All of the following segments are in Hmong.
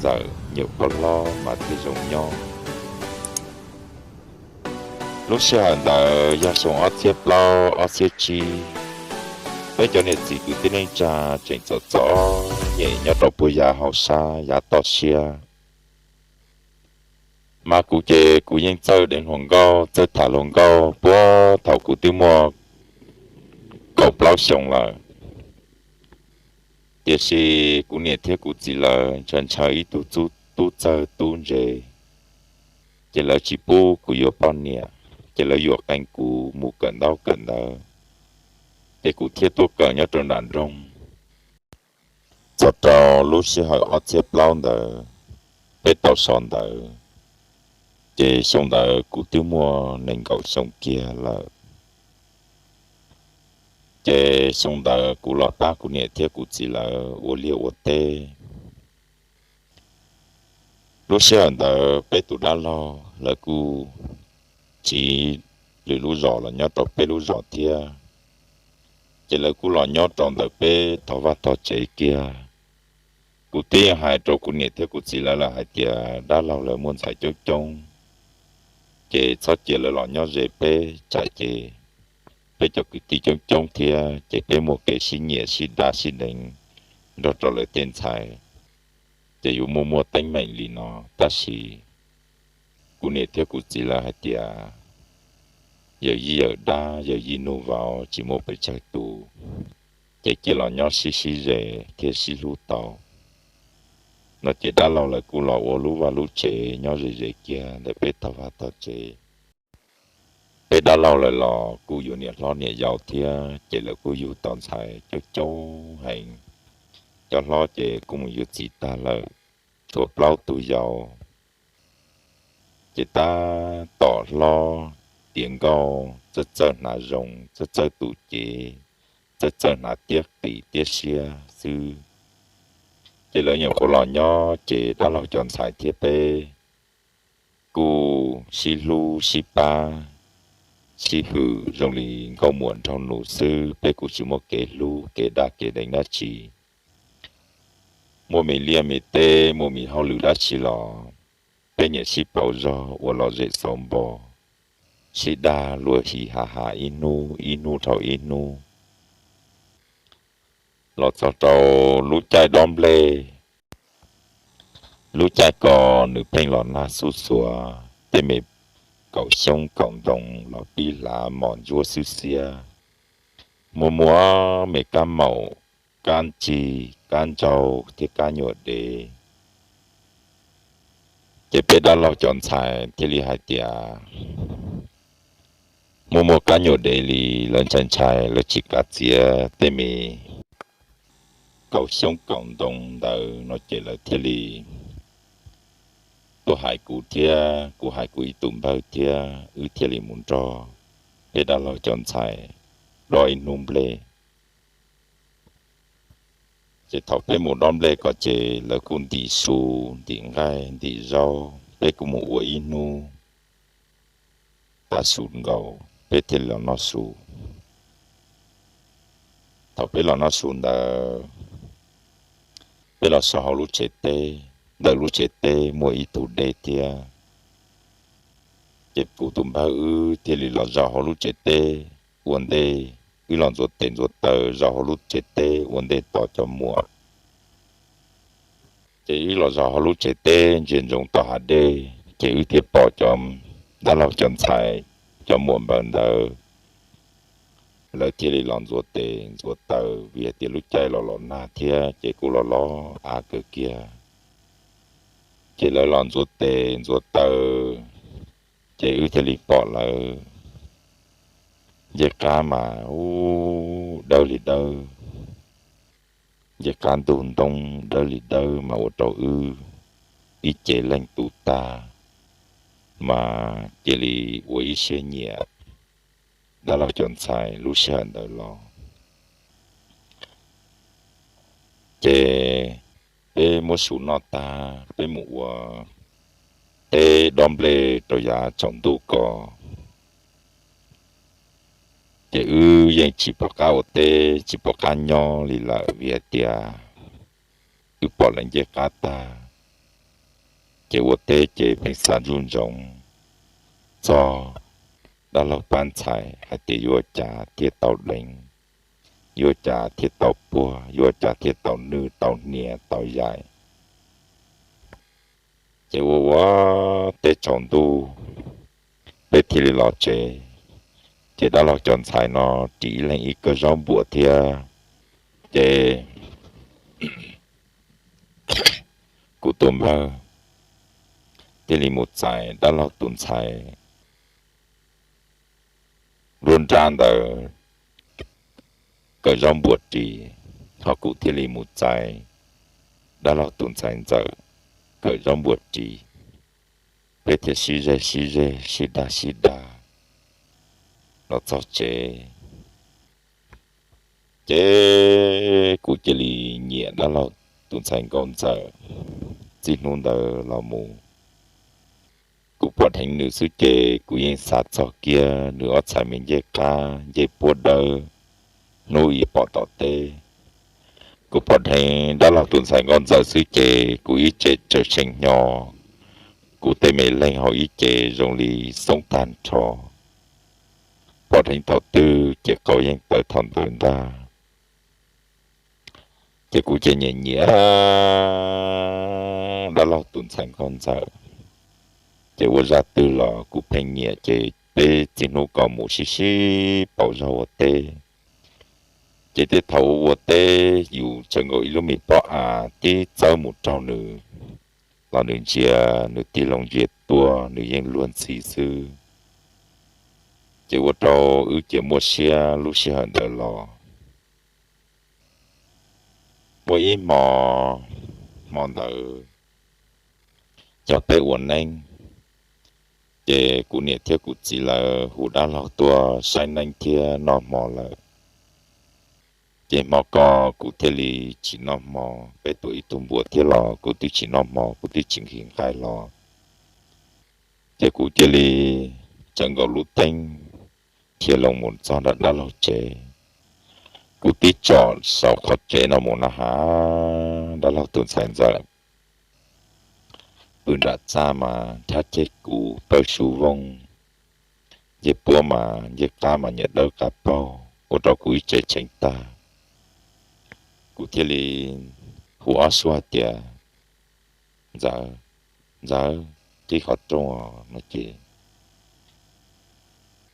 txawm nyuam qhuav hlob mas thiaj zoo nyob. Lub sij hawm ntawd yog xyoo ob txhiab plaub ob txhiab tsib, peb cov niam txiv kwv tij neej tsa tseem txom txom nyem nyob rau puag yav hauv sab yav toj siab. Mas kuv ces kuv yeej txawj deev hluas nkauj txawj tham hluas nkauj puag thaum kuv twb muaj kaum plaub xyoo lawm. Tiam sis kuv niam thiab kuv txiv lawv ntshaw ntshaw ib tug tub txawg tub ntse, ces lawv tsis pub kuv yuav poj niam, ces lawv yuam qees kuv mus kawm ntaub kawm ntawv, ces kuv thiaj tuaj kawm nyob rau nram nroog. Txog rau lub sij hawm ob txhiab plaub ntawd, peb tau so ntawv, ces xyoo ntawd kuv twb muaj nees nkaum xyoo kiag lawm. Ces xyoo ntawd kuv los pab kuv niam thiab kuv txiv lawv ua liaj ua teb. Lub sij hawm ntawd peb tus dab laug lawv kuj tsiv lwm lub zos los nyob rau peb lub zos thiab, ces lawv kuj los nyob rau ntawm peb tog vaj tog tsev kiag. Kuv twb yeej hais rau kuv niam thiab kuv txiv lawv lawm hais tias dab laug lawv muaj ntxhais coob coob, ces txhob cia lawv los nyob ze peb tsam ces peb cov kwv tij coob coob thiab ces peb muaj kev sib nyiam sib dab sib deev nrog rau lawv tej ntxhais, ces yuav muaj muaj teeb meem li no. Tab sis kuv niam thiab kuv txiv lawv hais tias yawm yij yawm dab yawm yij nug vauv tsis muaj pes tsawg tus, ces cia los nyob sib sib ze thiab sib hlub tau no ces dab laug lawv kuj los ua lub vaj lub tsev nyob ze ze kiag ntawm peb tog vaj tog tsev. Peb dab laug lawv los kuj yuav niam hlob niam yau thiab ces lawv kuj yug tau ntxhais coob coob heev. Cov hlob ces kuj mus yuav txiv tag lawm, tshuav plaub tus yau. Ces tab tom hlob tiav nkauj txawj txawj hnav zoo txawj txawj tus cev, txawj txawj hnav tiab qis tiab siab xwb. Ces lawv nyuam qhuav los nyob ces dab laug cov ntxhais thiab peb kuj sib hlub sib pab, sib hwm zoo li nkauj muam nraug nus xwb, peb kuj tsis muaj kev hlub kev dab kev deev dab tsi. Muaj me liaj me teb muaj me hauj lwm dab tsi los peb nyiam sib pauv zog ua lom zem xauv npo, sib dag luag hi ha ha ib hnub ib hnub dhau ib hnub. Los txog rau lub caij dob nplej, lub caij ko nws pheej los nag xuj xuav tej me kaum xyoob kaum ntoo los pib hlav mos ntsuab xwb xiab, muaj muaj me kab maum, kab ntsig, kab ntsau thiab kab nyuam dev. Ces peb dab laug cov ntxhais thiaj li hais tias muaj muaj kab nyuam dev li, lawv ntshai ntshai lawv tsis kav txiav tej me kaum xyoob kaum ntoo ntawd no ces lawv thiaj li tuaj hais kuv thiab kuv hais kuv ib tug npawg thiab wb thiaj li mus nrog peb dab laug cov ntxhais dob ib hnub nplej. Ces thaum peb mus dob nplej ko ces lawv kuj ntim su ntim nqaij ntim zaub, peb kuj mus ua ib hnub tav su nkaus peb thiaj li los noj su. Thaum peb los noj su ntawd, peb los so hauv lub tsev teb, ntawm lub tsev teb muaj ib tug dej thiab. Ces kuv tus npawg wb thiaj li los zaum hauv lub tsev teb ua ntej, wb los ntxuav tes ntxuav taw zaum hauv lub tsev teb ua ntej tos cov muam. Ces wb los zaum hauv lub tsev teb ntsia ntsoov tom hav dej, ces wb thiaj pom cov dab laug cov ntxhais, cov muam npawg ntawd, lawv thiaj li los ntxuav tes ntxuav taw vim hais tias lub caij los los nag thiab ces kuj los los av kawg kiag. Ces lawv los ntxuav tes ntxuav taw, ces wb thiaj li pom lawv ncej qab mas ub dawb li dawb, ncej qab ntug ntoo dawb li dawb mas ua rau wb ib ce leej tus tag, mas cia li ua ib siab nyiam dab laug cov ntxhais lub sij hawm ntawd los. Ces peb muab su noj tag peb mus ua teb dob nplej rau yav tsaus ntuj ko. Ces wb yeej tsis pom qab ua teb tsis pom qab nyob li lawm vim hais tias wb pom lawv ncej qab tag, Ces ua teb ces pheej xav ntsuj ntsoov txog dab laug pab ntxhais hais tias yuav ua cas thiaj tau deev, yuav ua cas thiaj tau puag, yuav ua cas thiaj tau nwj tau hnia tau yaim. Ces ua ua teb tsaus ntuj, peb thiaj li los tsev. Ces dab laug cov ntxhais no ris ib leeg ib kawm zaub npuas thiab. Ces kuv tus npawg thiaj li mus txais dab laug tus ntxhais nruab nrab ntawd kawm zaub npuas ris, ho kuv thiaj li mus txais dab laug tus ntxhais ntxawm kawm zaub npuas ris. Peb thiaj sib zeg sib zeg sib dag sib dag los txog tsev. Ces kuv cia li nyiam dab laug tus ntxhais nkauj ntxawm. Txij hnub ntawd los mus, kuv pom dheev nws xwb ces kuv yeej xav txog kiag nws ob txhais me ncej qab ncej puab dawb hnub ib pom tom teb. Kuv pom dheev dab laug tus ntxhais nkauj ntxawm xwb ces kuv ib ce tsaws tshee hnyo, kuv tej me leeg hauv ib ce zoo li xoob tag nrho. Pom dheev thaum twg ces qau yeej tawv thaum ntawd ntag. Ces kuv ces nyiam nyiam dab laug tus ntxhais nkauj ntxawm. Ces ua zaj twg los kuv pheej nyiam, ces peb txij hnub ko mus sib sib pauv zog ua teb. Ces tej thaum ua teb yus tsawv nkaus ib lub me pob av tib txawb mus raug nws los nws ntsia, nws tig loo ntsia tuaj nws yeej luag ntxhi xwb. Ces ua rau wb cia muaj siab lub sij hawm ntawd los. Muaj ib hmo, hmo ntawd cov peb ua neeb, ces kuv niam thiab kuv txiv lawv hu dab laug tuaj saib neeb thiab noj hmo lawm. Ces hmo ko kuv thiaj li tsis noj hmo, peb tuav ib tug npua thiab los kuv twb tsis noj hmo, kuv twb tsis nqhis nqaij los. Ces kuv cia li tsawv nkaus lub teeb dhia loo mus txog nram dab laug tsev. Kuv tib tsom saum qhov tsev no mus na has, dab laug tus ntxhais ntxawm pw nram txaj mas nrhab ceg kuv pawg sub vooj, ncej puab mas ncej qab mas nyiam dawb qab paug ua rau kuv ib ce tshee tag. Kuv thiaj li hu ob suab hais tias, Ntxawm, Ntxawm, qhib qhov rooj os, no ces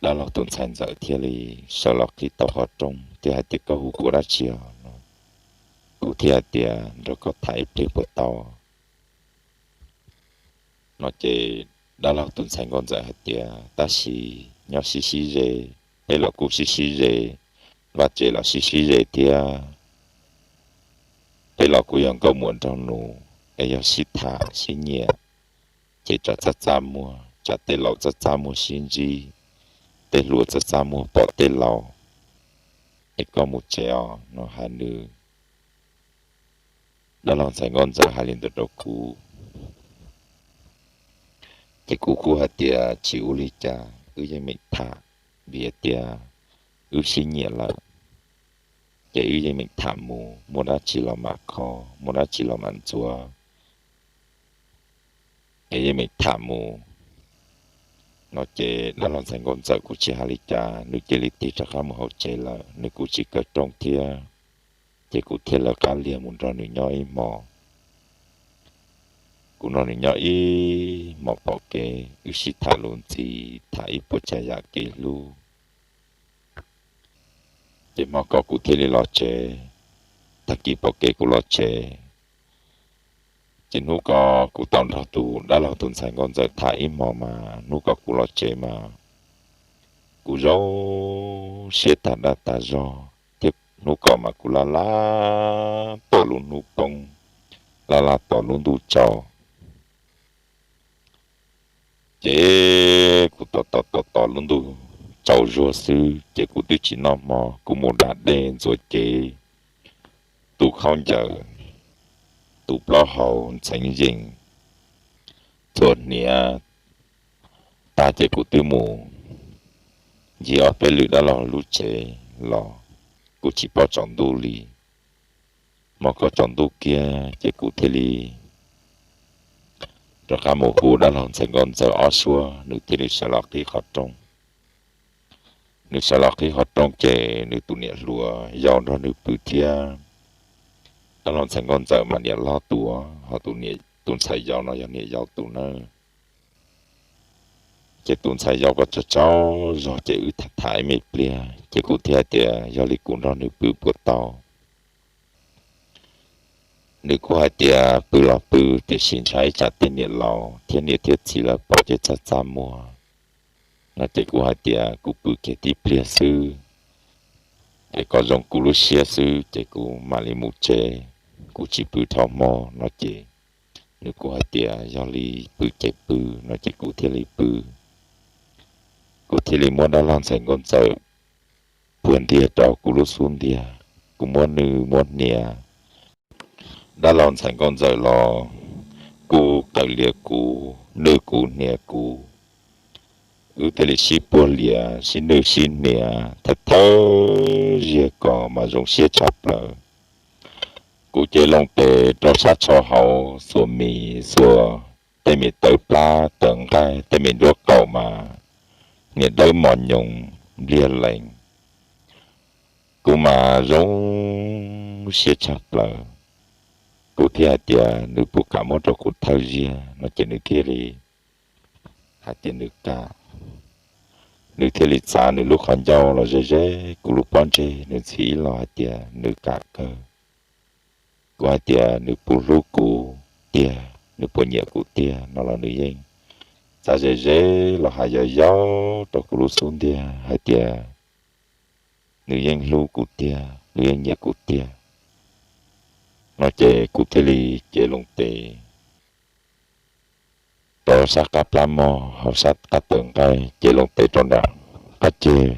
dab laug tus ntxhais ntxawm thiaj li sawv los qhib tau qhov rooj thiab hais tias, Koj hu kuv dab tsi os? No kuv thiaj hais tias, Nrog koj tham ib pliag puas tau? No ces dab laug tus ntxhais nkauj ntxawm hais tias, Tab sis nyob sib sib ze, peb los kuj sib sib ze, vaj tsev los sib sib ze thiab. Peb los kuj yog nkauj muam nraug nus, es yog sib tham sib nyiam ces tsam txaj txaj muag, tsam tej laus txaj txaj muag sib ntsib, tej hluas txaj txaj muag pom tej laus. Es koj mus tsev os, no hais nws. Dab laug ntxhais nkauj ntxawm hais li ntawd rau kuv, ces kuv kuj hais tias, Tsis ua li cas, wb yeej meem tham, vim tias wb sib nyiam lawm, ces wb yeej meem tham mus, muaj dab tsi los mam kho, muaj dab tsi los mam ntxuav, es yeej meem tham mus. No ces dab laug ntxhais nkauj ntxawm kuj tsis hais li cas, nws cia li tig rov qab mus hauv tsev lawm, nws kuj tsis kaw rooj thiab. Ces kuv thiaj lawv qab liag mus nrog nws nyob ib hmos. Kuv nrog nws nyob ib hmos pom kev, wb sib tham lus ntxiv, tham ib puas tsav yam kev hlub. Ces hmo ko kuv thiaj li los tsev, tag kis pom kev kuv los tsev. Ces hnub ko kuv tau nrog tus dab laug tus ntxhais nkauj ntxawm tham ib hmos mas hnub ko kuv los tsev mas kuv zoo siab tag dag tag zog thiab. Hnub ko mas kuv laj laj tos lub hnub poob, laj laj tos lub ntuj tsaus. Ces kuv tos tos tos tos lub ntuj tsaus zuag xwb ces kuv twb tsis noj hmo, kuv mus da dej ntxuav cev, tu khaub ncaws, tu plaub hau ntxeev yees, txhuam hniav tag ces kuv twb mus ncig ob peb lwm dab laug lub tsev los kuj tsis paub tsaus ntuj li. Hmo ko tsaus ntuj kiag ces kuv thiaj li rov qab mus hu dab laug ntxhais nkauj ntxawm ob suab, nws thiaj li sawv los qhib qhov rooj. Nws sawv los qhib qhov rooj ces nws tus niam hluas yau nrog nws pw thiab. Dab laug ntxhais nkauj ntxawm mas niam hlob tus, ho tus ntxhais yau no yog niam yau tus nawb. Ces tus ntxhais yau ko tsaug tsaug zog ces wb tham tham ib me pliag ces kuv thiaj hais tias yog li kuv nrog nws pw puas tau. Nws kuj hais tias pw los pw, tiam sis ntshai ib tsam tej niam laus thiab niam thiab txiv lawv pom ces txaj txaj muag no ces kuv hais tias kuv pw kiag tib pliag xwb, es kom zoo kuv lub siab xwb ces kuv mam li mus tsev, kuv tsis pw dhau hmo no ces nws kuj hais tias yog li pw ces pw no ces kuv thiaj li pw. Kuv thiaj li muab dab laug ntxhais nkauj ntxawm puag ntiag rau kuv lub xub ntiag, kuv muab nws muab hnia. Dab laug ntxhais nkauj ntxawm los kuj qawm lias kuv, nwj kuv hnia kuv. Wb thiaj li sib puag lias sib nwj sib hnia thawj thawj ziag ko mas zoo siab tshaj plaws. Kuv ces loo tes rau sab tsho hauv xuas mis xuas tej me tawv plab tawv nqaij tej me nruab qaum mas niam dawb mos nyoos npliag lees. Kuv mas zoo siab tshaj plaws. Kuv thiaj hais tias nws puas kam muab rau kuv thawj ziag no ces nws thiaj li hais tias nws kam. Nws thiaj li txav nws lub qhov ncauj los ze ze kuv lub pob ntseg, nws ntxhi ib los hais tias nws kam kawg. Kuv hais tias nws puas hlub kuv tiag, nws puas nyiam kuv tiag no los nws yeej txav ze ze los hais yau yau rau kuv lub xub ntiag hais tias nws yeej hlub kuv tiag, nws yeej nyiam kuv tiag no ces kuv thiaj li cev loo tes rau sab qab plab mog hauv sab qab tawv nqaij, cev loo tes rau nram qab ceg,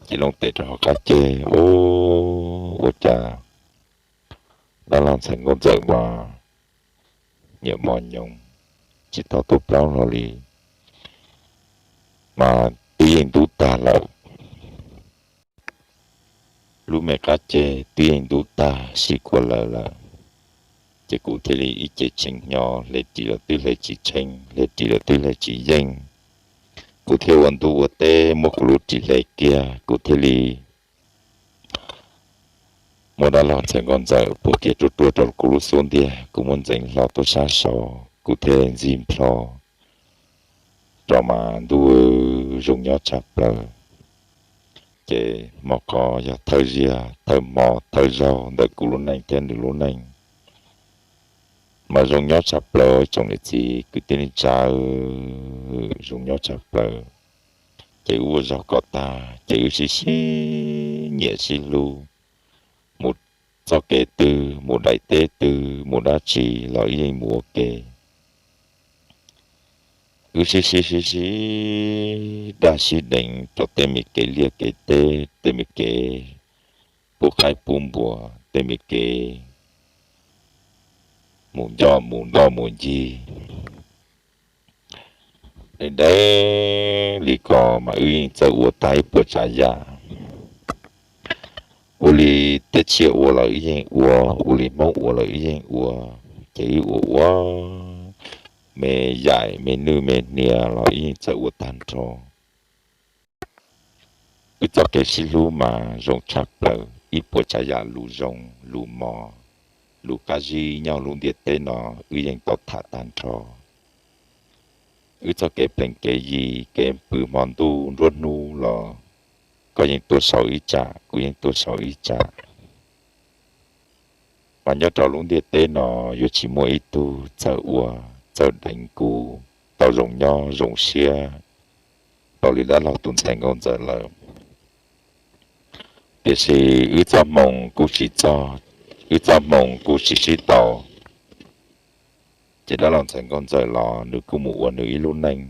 cev loo tes rau hauv qab ceg. Ua cas dab laug ntxhais nkauj ntxawm mas niam mos nyoos tsis tau tuaj plaub hlo li, mas twb yeej ntub tag lawm. Lub me qab ceg twb yeej ntub tag sib kua lawm lawm. Ces kuv thiaj li ib ce tshee hnyo, hle ris los twb hle tsis tshee, hle ris los twb hle tsis yeej. Kuv thiaj ua ntuj ua teb muab kuv lub ris hle kiag, kuv thiaj li muab dab laug ntxhais nkauj ntxawm puag kiag ruaj ruaj rau kuv lub xub ntiag, kuv muab ntxeev hlo tuaj sab saud, kuv thiaj ntxig nplho rau mas ntuj zoo nyob tshaj plaws. Ces hmo ko yog thawj ziag thawj hmo thawj zaug ntawm kuv lub neej thiab nws lub neej, mas zoo nyob tshaj plaws tsoom niam txiv kwv tij neej tsa, zoo nyob tshaj plaws. Ces wb ua zog kom tag ces wb sib sib nyiam sib hlub, mus txoj kev twg, mus daim teb twg, mus dab tsi los wb yeej mus ua ke. Wb sib sib sib sib daj sib deev rau tej me kev liaj kev teb, tej me kev pub qaib pub npua, tej me kev mus ncoj mus ntoj mus ncig. Deb deb li ko mas wb yeej txawj ua tag ib puas tsav yam. Ua li teb chaws ua los wb yeej ua, ua li Hmoob ua los wb yeej ua, ces wb ua ua me yaim me nwj me hnia los wb yeej txawj ua tag nrho. Wb txoj kev sib hlub mas zoo tshaj plaws, ib puas tsav yam lus zoo lus mos, lus qab zib nyob lub ntiaj teb no wb yeej tau tham tag nrho. Wb txoj kev plees kev yi, kev pw hmo ntuj nruab hnub los koj yeej tuaj sau ib tsam, kuv yeej tuaj sau ib tsam. Mas nyob rau lub ntiaj teb no yuav tsis muaj ib tug txawj ua, txawj deev kuv tau zoo nyob zoo siab npaum li dab laug tus ntxhais nkauj ntxawm lawm. Tiam sis wb txoj hmoo kuj tsis txog, wb txoj hmoo kuj tsis sib tau. Ces dab laug ntxhais nkauj ntxawm los nws kuj mus ua nws ib lub neej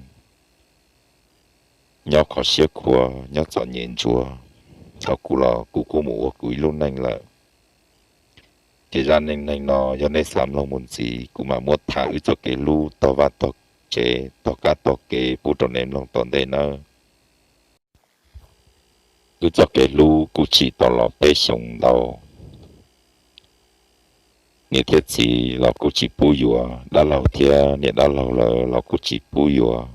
nyob kho siab khuav nyob txom nyem ntsuav, thaum kuv los kuv kuj mus ua kuv ib lub neej lawm. Ces zaj neej neeg no yog nej xav mloog mus ntxiv kuv mam muab tham wb txoj kev hlub tog vaj tog tsev tog kab tog kev pub rau nej mloog tom ntej nawb. Wb txoj kev hlub kuj tsim tau los peb xyoos ntau. niam thiab txiv los kuj tsis pub yuav, dab laug thiab niam dab laug lawv los kuj tsis pub yuav.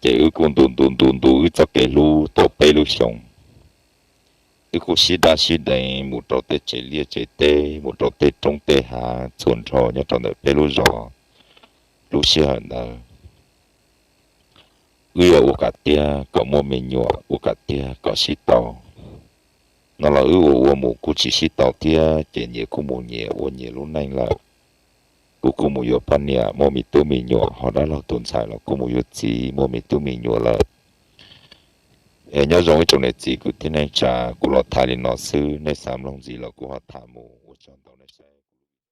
Ces wb kuj ntu ntu ntu ntu wb txoj kev hlub tau peb lub xyoos. Wb kuj sib dab sib deev mus rau tej tsev liaj tsev teb, mus rau tej roob tej hav txhua nrho nyob rau ntawm peb lub zos. Lub sij hawm ntawd wb yuav ua kom tiag kom muaj me nyuam, ua kom tiag kom sib tau. No los wb ua ua mus kuj tsis sib tau thiab, ces nyias kuj mus nyias ua nyias lub neej lawm. Kuv kuj mus yuav poj niam muaj me tub me nyuam, ho dab laug tus ntxhais los kuj mus yuav txiv muaj me tub me nyuam lawm. Es nyob zoo ib tsoom niam txiv kwv tij neej tsa, kuv los tham li no xwb, nej xav mloog ntxiv los kuv ho tham mus.